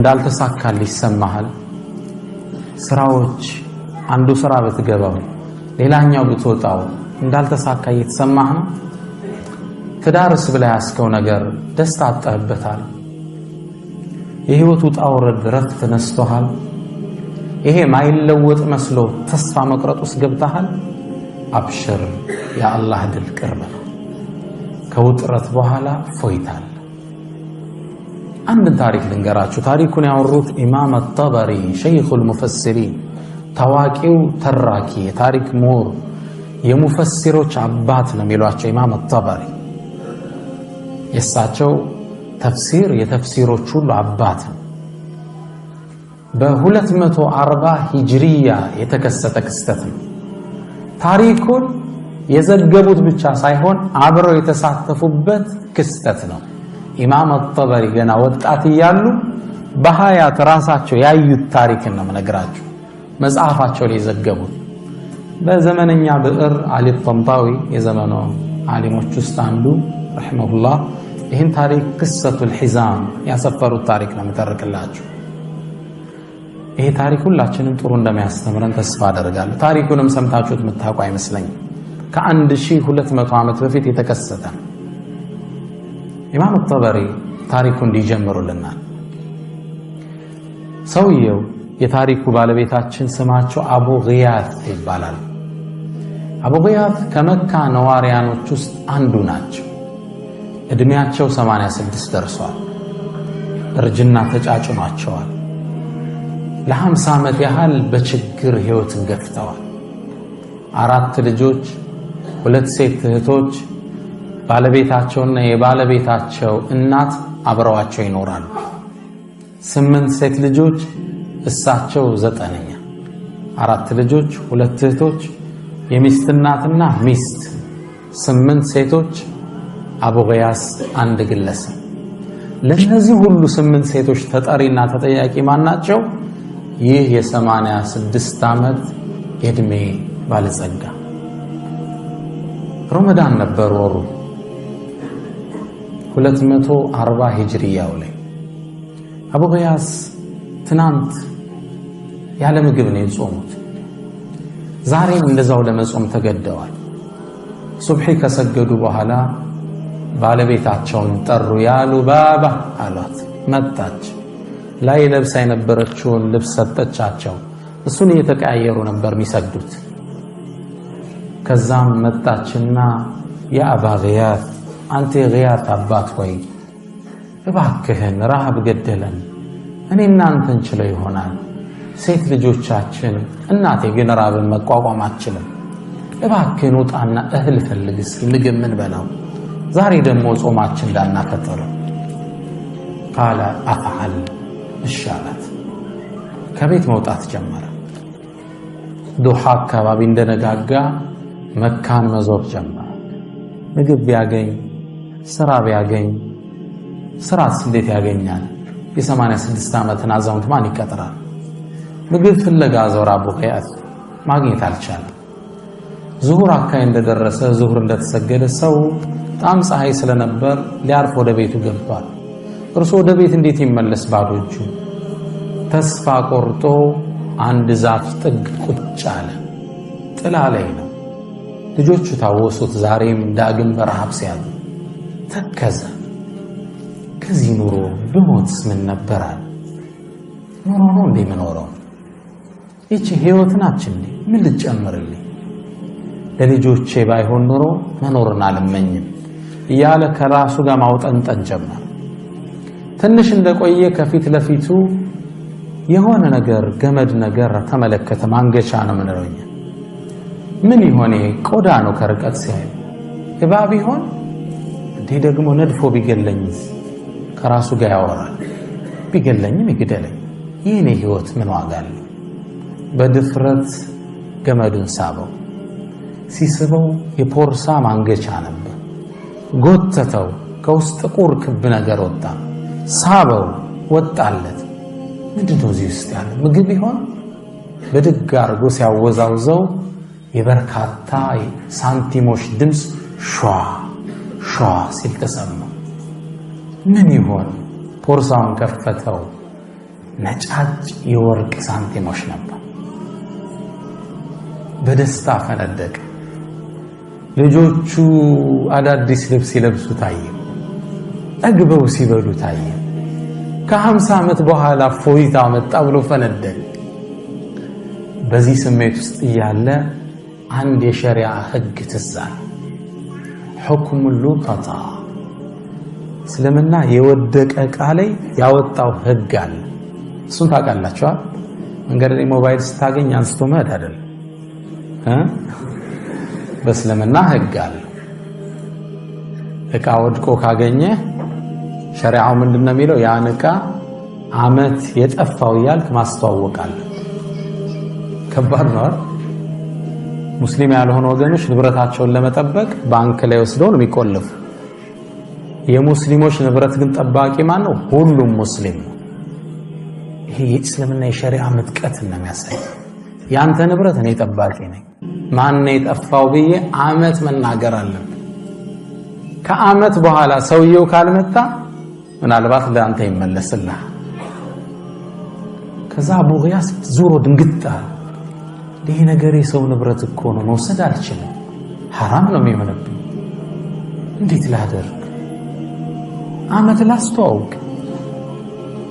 እንዳልተሳካልህ ይሰማሃል። ስራዎች አንዱ ስራ ብትገባው ሌላኛው ብትወጣው እንዳልተሳካ እየተሰማህ ነው። ትዳርስ ብለህ ያስከው ነገር ደስታ አጥተህበታል። የህይወት ውጣ ውረድ ረፍት ነስቶሃል። ይሄ ማይለወጥ መስሎ ተስፋ መቁረጥ ውስጥ ገብተሃል። አብሽር፣ የአላህ ድል ቅርብ ነው። ከውጥረት በኋላ እፎይታል። አንድን ታሪክ ልንገራችሁ። ታሪኩን ያወሩት ኢማም አጠበሪ ሸይኹል ሙፈሲሪን፣ ታዋቂው ተራኪ፣ የታሪክ ምሁር፣ የሙፈሲሮች አባት ነው የሚሏቸው ኢማም አጠበሪ። የእሳቸው ተፍሲር የተፍሲሮች ሁሉ አባት ነው። በ240 ሂጅሪያ የተከሰተ ክስተት ነው። ታሪኩን የዘገቡት ብቻ ሳይሆን አብረው የተሳተፉበት ክስተት ነው። ኢማም አጠበሪ ገና ወጣት እያሉ በሀያት ራሳቸው ያዩት ታሪክን ነው የምነግራችሁ። መጽሐፋቸው ላይ የዘገቡት። በዘመነኛ ብዕር አሊ ጠንጣዊ፣ የዘመኑ ዓሊሞች ውስጥ አንዱ ረሒመሁላህ፣ ይህን ታሪክ ቅሰቱል ሒዛም ያሰፈሩት ታሪክ ነው የምተርክላችሁ። ይሄ ታሪክ ሁላችንም ጥሩ እንደሚያስተምረን ተስፋ አደርጋለሁ። ታሪኩንም ሰምታችሁት የምታውቁ አይመስለኝም። ከ1200 ዓመት በፊት የተከሰተ ነው። ኢማም ጠበሪ ታሪኩ እንዲጀምሩልናል። ሰውየው የታሪኩ ባለቤታችን ስማቸው አቡ ግያት ይባላል። አቡ ግያት ከመካ ነዋሪያኖች ውስጥ አንዱ ናቸው። እድሜያቸው 86 ደርሷል። እርጅና ተጫጭኗቸዋል። ለ50 ዓመት ያህል በችግር ህይወትን ገፍተዋል። አራት ልጆች፣ ሁለት ሴት እህቶች፣ ባለቤታቸውና የባለቤታቸው እናት አብረዋቸው ይኖራሉ። 8 ሴት ልጆች፣ እሳቸው 9ኛ። አራት ልጆች፣ ሁለት እህቶች፣ የሚስት እናትና ሚስት፣ 8 ሴቶች፣ አቡ ግያስ አንድ ግለሰብ። ለነዚህ ሁሉ 8 ሴቶች ተጠሪና ተጠያቂ ማን ናቸው? ይህ የ86 ዓመት የእድሜ ባለጸጋ። ረመዳን ነበር ወሩ፣ 240 ሂጅሪያው ላይ። አቡ ግያስ ትናንት ያለ ምግብ ነው የጾሙት። ዛሬም እንደዛው ለመጾም ተገደዋል። ሱብሒ ከሰገዱ በኋላ ባለቤታቸውን ጠሩ። ያ ሉባባ አሏት። መጣች። ላይ ለብሳ የነበረችውን ልብስ ሰጠቻቸው። እሱን እየተቀያየሩ ነበር የሚሰግዱት። ከዛም መጣችና ያ አባ ግያት፣ አንተ የግያት አባት ሆይ፣ እባክህን ረሃብ ገደለን። እኔ እናንተ እንችለው ይሆናል፣ ሴት ልጆቻችን፣ እናቴ ግን ራብን መቋቋም አትችልም። እባክህን ውጣና እህል ፈልግ እስኪ ምግብ ምን በላው፣ ዛሬ ደግሞ ጾማችን እንዳናፈጥር። ቃለ አፍዓል፣ እሺ አላት። ከቤት መውጣት ጀመረ። ዱሃ አካባቢ እንደነጋጋ መካን መዞር ጀመረ። ምግብ ቢያገኝ፣ ስራ ቢያገኝ፣ ስራስ እንዴት ያገኛል? የ86 ዓመትን አዛውንት ማን ይቀጥራል? ምግብ ፍለጋ ዞር አቡ ግያት፣ ማግኘት አልቻለም። ዙሁር አካባቢ እንደደረሰ፣ ዙሁር እንደተሰገደ፣ ሰው በጣም ፀሐይ ስለነበር ሊያርፍ ወደ ቤቱ ገብቷል። እርሱ ወደ ቤት እንዴት ይመለስ ባዶ እጁ? ተስፋ ቆርጦ አንድ ዛፍ ጥግ ቁጭ አለ። ጥላ ላይ ነው። ልጆቹ ታወሱት። ዛሬም ዳግም በረሃብ ሲያሉ ተከዘ። ከዚህ ኑሮ ብሞትስ ምን ነበራል? ኑሮ ነው እንዴ የምኖረው? ይቺ ህይወት ናች እንዴ? ምን ልጨምርልኝ? ለልጆቼ ባይሆን ኑሮ መኖርን አልመኝም እያለ ከራሱ ጋር ማውጠንጠን ጀመረ። ትንሽ እንደቆየ ከፊት ለፊቱ የሆነ ነገር፣ ገመድ ነገር ተመለከተ። ማንገቻ ነው የምንለው እኛ። ምን ይሆን ይሄ? ቆዳ ነው። ከርቀት ሲያዩ እባብ ይሆን እንዴ? ደግሞ ነድፎ ቢገለኝስ? ከራሱ ጋር ያወራል። ቢገለኝም ይግደለኝ፣ የኔ ህይወት ምን ዋጋ አለው? በድፍረት ገመዱን ሳበው። ሲስበው የፖርሳ ማንገቻ ነበር። ጎተተው፣ ከውስጥ ጥቁር ክብ ነገር ወጣ። ሳበው፣ ወጣለት። ምንድነው እዚህ ውስጥ ያለው? ምግብ ይሆን? በድግ አድርጎ ሲያወዛውዘው የበርካታ ሳንቲሞች ድምፅ ሿ ሿ ሲል ተሰማ። ምን ይሆን? ቦርሳውን ከፈተው። ነጫጭ የወርቅ ሳንቲሞች ነበር። በደስታ ፈነደቀ። ልጆቹ አዳዲስ ልብስ ሲለብሱ ታየ። ጠግበው ሲበሉ ታየ። ከ50 ዓመት በኋላ እፎይታ መጣ ብሎ ፈነደቀ። በዚህ ስሜት ውስጥ እያለ አንድ የሸሪዓ ህግ ትዝ አለ። حكم اللقطة። እስልምና የወደቀ ዕቃ ላይ ያወጣው ህግ አለ። እሱን ታውቃላችኋል። መንገድ ላይ ሞባይል ስታገኝ አንስቶ መሄድ አይደለም። በእስልምና ህግ አለ። ዕቃ ወድቆ ካገኘ ሸሪዓው ምንድነው የሚለው? ያን ዕቃ አመት የጠፋው እያልክ ማስተዋወቅ አለ። ከባድ ነው አይደል? ሙስሊም ያልሆኑ ወገኖች ንብረታቸውን ለመጠበቅ ባንክ ላይ ወስደው ነው የሚቆልፉ። የሙስሊሞች ንብረት ግን ጠባቂ ማን ነው? ሁሉም ሙስሊም ነው። ይሄ የእስልምና የሸሪዓ ምጥቀት ነው የሚያሳይ። ያንተ ንብረት እኔ ጠባቂ ነኝ፣ ማን ነው የጠፋው ብዬ አመት መናገር አለብን። ከአመት በኋላ ሰውየው ካልመጣ ምናልባት ለአንተ ይመለስልሃል። ከዛ አቡ ግያስ ዙሮ ድንግጥ አለ። ይሄ ነገር የሰው ንብረት እኮ ነው፣ መውሰድ አልችልም፣ ሐራም ነው የሚሆንብኝ። እንዴት ላደርግ? አመት ላስተዋውቅ፣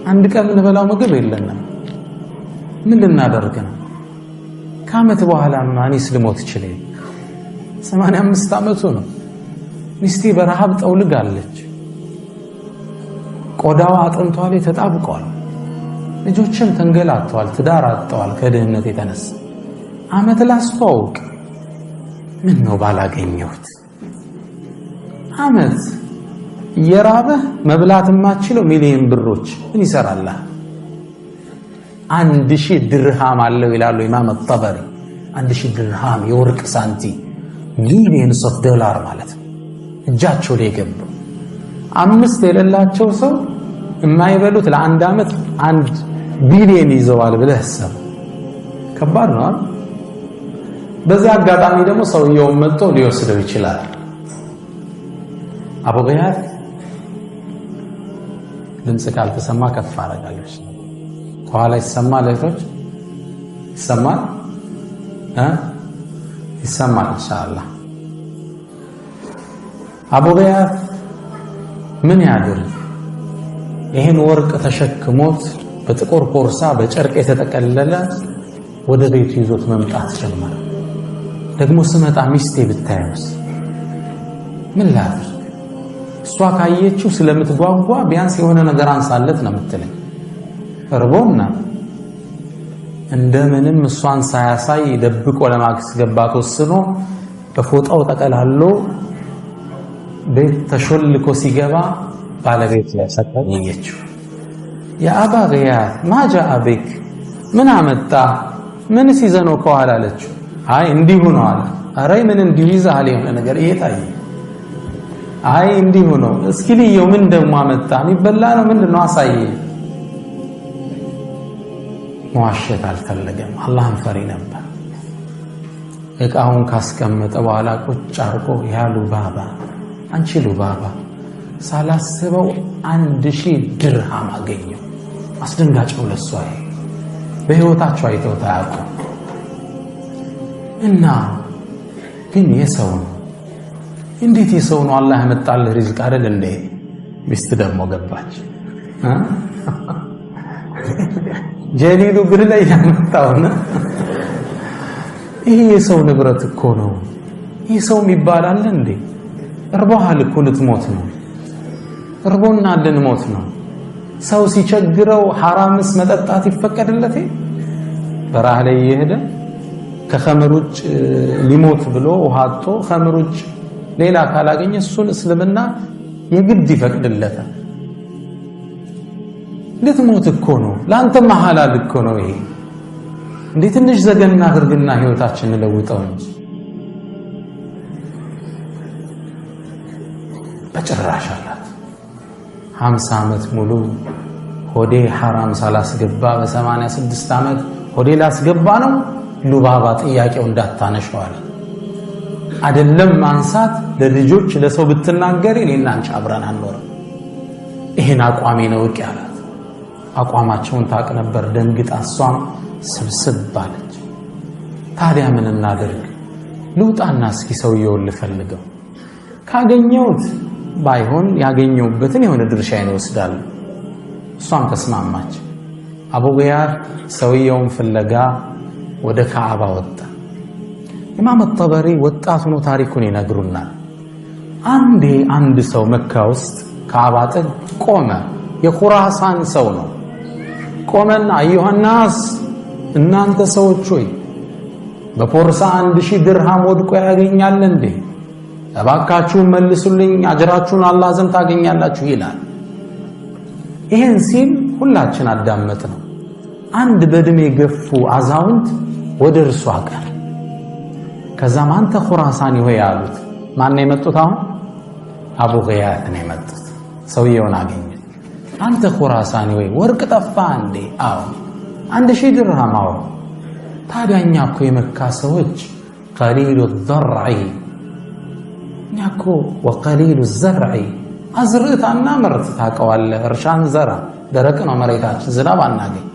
አንድ ቀን የምንበላው ምግብ የለንም፣ ምን ልናደርግ ነው? ከአመት በኋላማ እኔስ ልሞት እችል። 85 ዓመቱ ነው። ሚስቴ በረሃብ ጠውልጋለች። ቆዳዋ አጥንቷ ላይ ተጣብቋል። ልጆችም ተንገላተዋል፣ ትዳር አጥተዋል ከድህነት የተነሳ። አመት ላስተዋውቅ፣ ምን ነው ባላገኘሁት? አመት እየራበህ መብላት የማትችለው ሚሊዮን ብሮች ምን ይሰራልሃል? 1000 ድርሃም አለው ይላሉ ኢማም አጥ-ጠበሪ። 1000 ድርሃም የወርቅ ሳንቲ millions of dollar ማለት ነው። እጃቸው ላይ ገቡ። 5 የሌላቸው ሰው የማይበሉት ለአንድ አመት 1 ቢሊዮን ይዘዋል ብለህ አስብ። ከባድ ነው አይደል? በዚህ አጋጣሚ ደግሞ ሰውየውን መጥቶ ሊወስደው ይችላል። አቡ ግያስ ድምጽ ካልተሰማ ከፍ አደርጋለሁ። ከኋላ ይሰማል? እህቶች ይሰማል? ይሰማል ኢንሻአላህ። አቡ ግያስ ምን ያድርግ? ይሄን ወርቅ ተሸክሞት በጥቁር ቦርሳ በጨርቅ የተጠቀለለ ወደ ቤቱ ይዞት መምጣት ጀመረ። ደግሞ ስመጣ ሚስቴ ብታየውስ ምን ላድርግ? እሷ ካየችው ስለምትጓጓ ቢያንስ የሆነ ነገር አንሳለት ነው የምትለኝ። እርቦና እንደምንም እሷን ሳያሳይ ደብቆ ለማስገባት ወስኖ በፎጣው ጠቀላሎ ቤት ተሾልኮ ሲገባ ባለቤቱ ያሰጠየችው። يا أبا غياث ما جاء بك፣ ምን አመጣ? ምንስ ይዘህ ነው ከኋላ አለችው። አይ እንዲሁ ነው አለ። ኧረ ምን እንዲሁ ይዘሃል? የሆነ ነገር እየታየ። አይ እንዲሁ ነው። እስኪ ልየው፣ ምን ደግሞ አመጣ? የሚበላ ነው ምንድን ነው? አሳየኝ። መዋሸት አልፈለገም። አላህን ፈሪ ነበር። እቃውን ካስቀመጠ በኋላ ቁጭ አርጎ ያ ሉባባ፣ አንቺ ሉባባ፣ ሳላስበው 1000 ድርሃም አገኘው። አስደንጋጭ ነው ለሷ። በህይወታቸው አይተውት አያውቁም። እና ግን የሰው ነው። እንዴት የሰው ነው? አላህ ያመጣልህ ሪዝቅ አይደል እንዴ? ሚስት ደግሞ ገባች። ጀሊሉ ግር ላይ ያመጣውና ይሄ የሰው ንብረት እኮ ነው። ይሄ ሰው የሚባል አለ እንዴ? እርቦሃል እኮ ልትሞት ነው። እርቦና ልንሞት ነው። ሰው ሲቸግረው ሐራምስ መጠጣት ይፈቀድለት? በረሃ ላይ እየሄደ ከኸምር ውጭ ሊሞት ብሎ ውሃ አጥቶ ኸምር ውጭ ሌላ ካላገኘ እሱን እስልምና የግድ ይፈቅድለታል። ልትሞት እኮ ነው፣ ለአንተማ ሐላል እኮ ነው ይሄ። እንዴ ትንሽ ዘገና አድርግና ህይወታችንን ለውጠው እንጂ። በጭራሽ አላት። 50 ዓመት ሙሉ ሆዴ ሐራም ሳላስገባ በ86 ዓመት ሆዴ ላስገባ ነው። ሉባባ ጥያቄው እንዳታነሸው አለ። አይደለም ማንሳት ለልጆች ለሰው ብትናገሪ እኔና አንቺ አብረን አንኖርም። ይሄን አቋሜ ነው እቂ አላት። አቋማቸውን ታቅ ነበር። ደንግጣ እሷም ስብስብ አለች። ታዲያ ምን እናድርግ? ልውጣና እስኪ ሰውየውን ልፈልገው፣ ካገኘሁት ባይሆን ያገኘሁበትን የሆነ ድርሻዬን እወስዳለሁ። እሷም ተስማማች። አቡ ጊያት ሰውየውን ፍለጋ ወደ ካዕባ ወጣ። ኢማም ጠበሪ ወጣት ሆኖ ታሪኩን ይነግሩናል። አንዴ አንድ ሰው መካ ውስጥ ካዕባ ጥግ ቆመ። የኹራሳን ሰው ነው። ቆመና أيها الناس፣ እናንተ ሰዎች ሆይ በፖርሳ 1000 ድርሃም ወድቆ ያገኛል እንዴ? እባካችሁን መልሱልኝ፣ አጅራችሁን አላህ ዘንድ ታገኛላችሁ ይላል። ይሄን ሲል ሁላችን አዳመጥ ነው። አንድ በእድሜ ገፉ አዛውንት ወደ እርሱ አቀር። ከዛም አንተ ኹራሳኒ ሆይ አሉት። ማን ነው የመጡት? አሁን አቡ ጊያት ነው የመጡት። ሰውየውን አገኙት። አንተ ኹራሳኒ ሆይ ወርቅ ጠፋ እንዴ? አዎ። 1000 ድርሃም? አዎ። ታዲያ እኛ እኮ የመካ ሰዎች ቀሊሉ ዘርዒ፣ እኛ እኮ ወቀሊሉ ዘርዒ፣ አዝርዕት አናመርት፣ ታውቀዋለህ። እርሻን ዘራ፣ ደረቅ ነው መሬታችን፣ ዝናብ አናገኝ።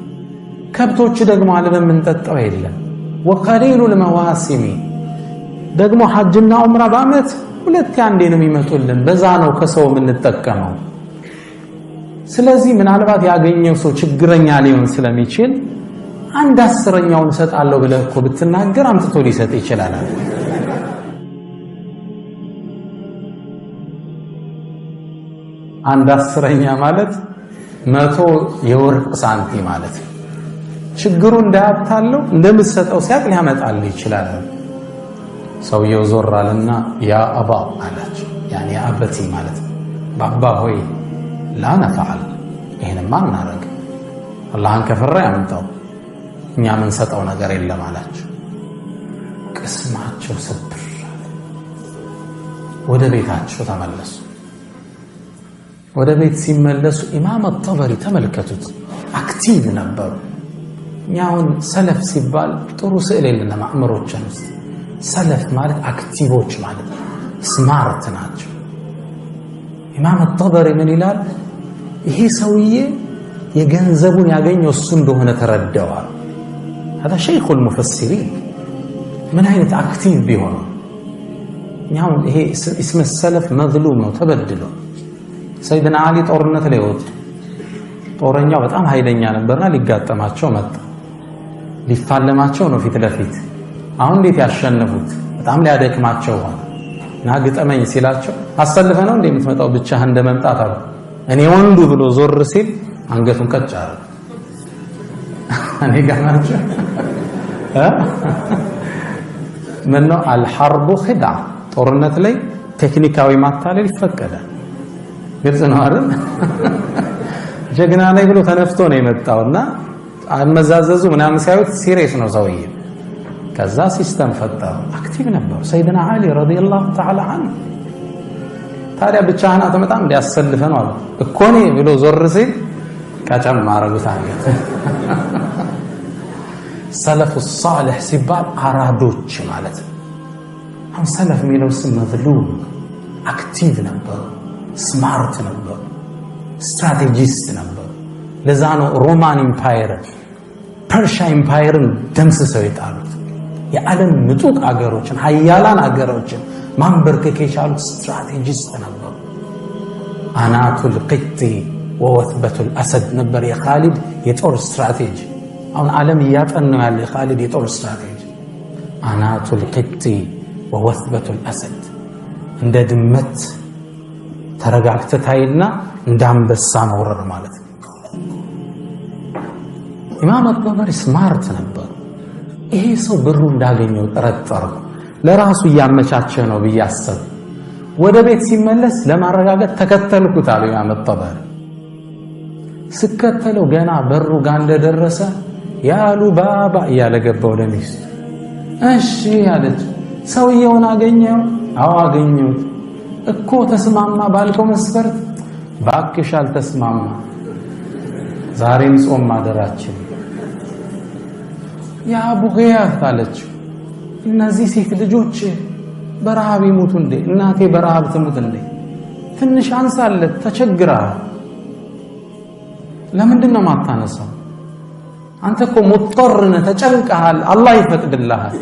ከብቶች ደግሞ አልበን የምንጠጣው የለም። ወቀሊሉ ልመዋሲሚ፣ ደግሞ ሐጅና ዑምራ በዓመት ሁለቴ አንዴ ነው የሚመጡልን፣ በዛ ነው ከሰው የምንጠቀመው። ስለዚህ ምናልባት ያገኘው ሰው ችግረኛ ሊሆን ስለሚችል አንድ አስረኛውን እሰጣለሁ ብለህ እኮ ብትናገር አምጥቶ ሊሰጥ ይችላል። አንድ አስረኛ ማለት 100 የወርቅ ሳንቲም ማለት ነው። ችግሩ እንዳያታለው እንደምትሰጠው ሲያቅ ሊያመጣልህ ይችላል። ሰውየው ዞር አለና ያ አባ አላቸው። ያኒ አበቲ ማለት ባባ ሆይ ላ ነፈዓል፣ ይሄንማ አናረግ፣ አላህን ከፈራ ያምጣው፣ እኛ የምንሰጠው ነገር የለም አላቸው። ቅስማቸው ስብር። ወደ ቤታቸው ተመለሱ። ወደ ቤት ሲመለሱ ኢማም ጠበሪ ተመልከቱት፣ active ነበሩ። እኛ አሁን ሰለፍ ሲባል ጥሩ ስዕል የለንም አእምሮችን ውስጥ። ሰለፍ ማለት active ኦች ማለት smart ናቸው። ኢማም ጠበሪ ምን ይላል? ይሄ ሰውዬ የገንዘቡን ያገኘው እሱ እንደሆነ ተረደዋል። هذا شيخ المفسرين ምን አይነት active ቢሆኑ። እኛው ይሄ اسم السلف مظلوم ነው፣ ተበድሎ። ሰይድና አሊ ጦርነት ላይ ወጡ። ጦረኛው በጣም ኃይለኛ ነበርና ሊጋጠማቸው መጣ። ሊፋለማቸው ነው ፊት ለፊት። አሁን እንዴት ያሸንፉት? በጣም ሊያደክማቸው ሆነ። ና ግጠመኝ ሲላቸው አሰልፈ ነው እንዴ የምትመጣው ብቻህን እንደመምጣት አሉ። እኔ ወንዱ ብሎ ዞር ሲል አንገቱን ቀጭ አለ። እኔ ጋር ናቸው። ምን ነው አልሐርቡ ኺድዓ፣ ጦርነት ላይ ቴክኒካዊ ማታለል ይፈቀዳል። ግልጽ ነው አይደል? ጀግና ላይ ብሎ ተነፍቶ ነው የመጣውና አመዛዘዙ ምናምን ሲያዩት serious ነው ሰውዬ። ከዛ system ፈጠሩ። active ነበሩ ሰይድና አሊ رضي الله تعالى عنه። ታዲያ ብቻህን አትመጣም እንዲያሰልፈ ነው አሉ። እኮ እኔ ብሎ ዞር ሲል ቀጨም አረጉት አንገት። ሰለፉ ሳሊሕ ሲባል አራዶች ማለት ነው። አሁን ሰለፍ የሚለው ስም مظلوم፣ active ነበሩ፣ smart ነበሩ፣ strategist ነበሩ። ለዛ ነው Roman Empire ን Persia Empire ን ደምስሰው የጣሉት። የዓለም ምጡቅ አገሮችን ሀያላን አገሮችን ማንበርከክ የቻሉት strategist ነበሩ። أناة القط ووثبة الأسد ነበር የኻሊድ የጦር ስትራቴጂ። አሁን ዓለም እያጠናው ያለ የኻሊድ የጦር ስትራቴጂ أناة القط ووثبة الأسد፣ እንደ ድመት ተረጋግተህ ታይና እንደ አንበሳ መውረር ማለት ነው። ኢማም አጠበሪ smart ነበሩ። ይሄ ሰው ብሩ እንዳገኘው ጠረጠሩ። ለራሱ እያመቻቸ ነው ብዬ አሰብ። ወደ ቤት ሲመለስ ለማረጋገጥ ተከተልኩት አሉ ኢማም አጠበሪ። ስከተለው ገና በሩ ጋር እንደደረሰ ያሉ ባባ እያለ ገባ ወደ ሚስቱ። እሺ አለች። ሰውየውን አገኘው? አዎ አገኘሁት። እኮ ተስማማ ባልከው መስፈርት? ባክሽ አልተስማማ፣ ዛሬም ጾም ማደራችን። ያ አቡ ጊያት አለችው፣ እነዚህ ሴት ልጆች በረሃብ ይሙቱ እንዴ? እናቴ በረሃብ ትሙት እንዴ? ትንሽ አንሳለት ተቸግራ። ለምንድን ነው ማታነሳው? አንተ እኮ مضطر ነህ፣ ተጨንቀሃል። አላህ ይፈቅድልሃል።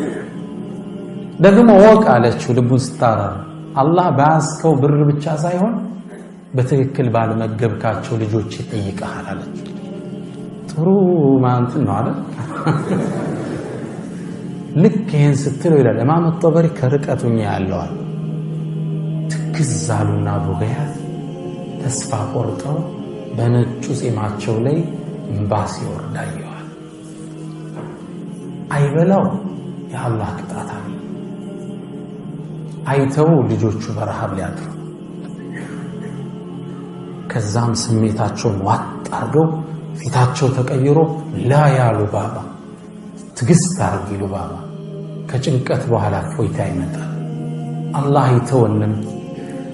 ደግሞ ወቅ አለችው ልቡን ስታራራ፣ አላህ በያዝከው ብር ብቻ ሳይሆን በትክክል ባልመገብካቸው ልጆች ይጠይቀሃል አለችው። ጥሩ ማንትን ነው አይደል? ልክ ይህን ስትለው ይላል ኢማም ጠበሪ ከርቀቱኛ ያለዋል። ትክዝ አሉና አቡ ገያት ተስፋ ቆርጠው በነጩ ጺማቸው ላይ እምባ ሲወርድ አየዋል። አይበላው የአላህ ቅጣት አለ፣ አይተው ልጆቹ በረሃብ ሊያድሩ። ከዛም ስሜታቸውን ዋጥ አድርገው ፊታቸው ተቀይሮ ላ ያሉ ባባ፣ ትግስት አርግ ይሉ ባባ፣ ከጭንቀት በኋላ እፎይታ ይመጣል። አላህ አይተወንም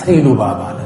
ተይሉ ባባ።